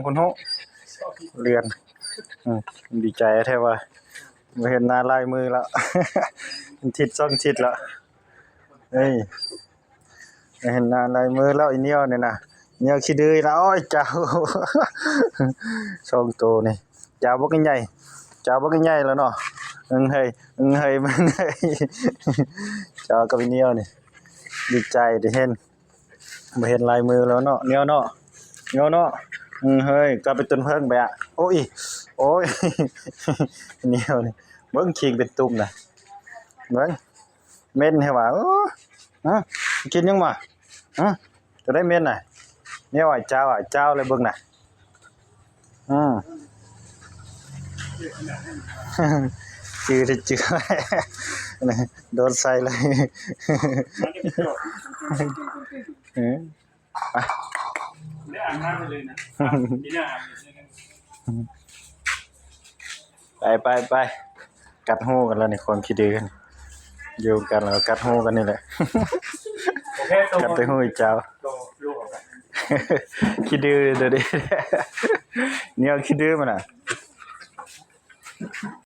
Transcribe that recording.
ຄົນຮູ້ ເລື່ອນ ອືມ ດີໃຈແທ້ວ່າ ບໍ່ເຫັນໜ້າລາຍມືແລ້ວ ເປັນທິດສອງທິດແລ້ວ ເອີຍ ບໍ່ເຫັນໜ້າລາຍມືແລ້ວ ອີໜຽວນີ້ນະ ໜຽວຂີ້ດື້ລະ ໂອ້ຍ ເຈົ້າ ສອງໂຕນີ້ ເຈົ້າບັກໃຫຍ່ ເຈົ້າບັກໃຫຍ່ແລ້ວເນາະ ເອີຍ ເອີຍ ເອີຍ ເຈົ້າກັບອີໜຽວນີ້ ດີໃຈທີ່ເຫັນ ບໍ່ເຫັນລາຍມືແລ້ວເນາະ ໜຽວເນາະ ໜຽວເນາະ ເອີຍ ກັບໄປຕົ້ນເຜິ້ງໄປອະ ໂອ້ຍ ໂອ້ຍ ໜຽວນີ້ ເບິ່ງຄີງເປັນຕຸ່ມນະ ເບິ່ງ ເໝັນແທ້ຫວາ ເອີ ຮະ ກິນຫຍັງຫວາ ຮະ ໂຕໃດເໝັນນະ ແນວອ້າຍຈາວ ອ້າຍຈາວແລ້ວເບິ່ງນະ ອືມ ຈື່ແທ້ຈື່ ໂດນໃສ່ເລີຍ ເອີ ໄປ ໄປ ໄປ ກັດຫູກັນແລ້ວນີ້ ຄວາມຂີ້ດື້ ຢູ່ກັນແລ້ວກັດຫູກັນນີ້ແຫຼະ ໂອເຄ ກັດແຕ່ຫູເຈົ້າ ໂຕລູກອອກໄປ ຂີ້ດື້ໂຕນີ້ ແນວຂີ້ດື້ມັນນະ.